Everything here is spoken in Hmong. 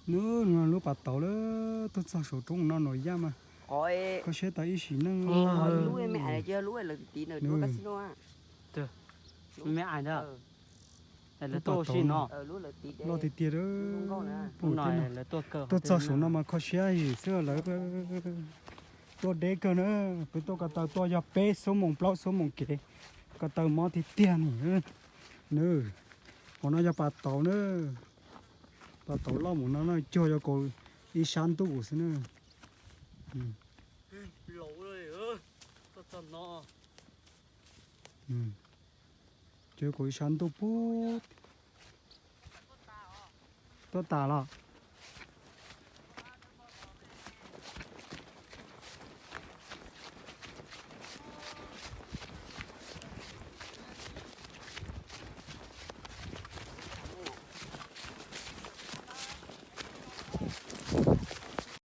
Nws, lub pas tauv lawm, tuaj txog saum roob no Nuam Yaj mas kho siab tas ib sim neej. Lub pas tauv no loj tiag tiag. Tuaj txog saum no mas kho siab yim xwb lawm. Tuaj deb kawg na, peb tuaj ko taw tuaj yog peb xuab moos plaub xuab moos kev, ko taw mob tiag tiag ni. Nws, hauv no yog pas tauv na, pas tauv loj mus no na, cuag yuav kaus ib sab ntuj xwb na. Cuag yuav kaus ib sab ntuj pub. Tuaj tas los?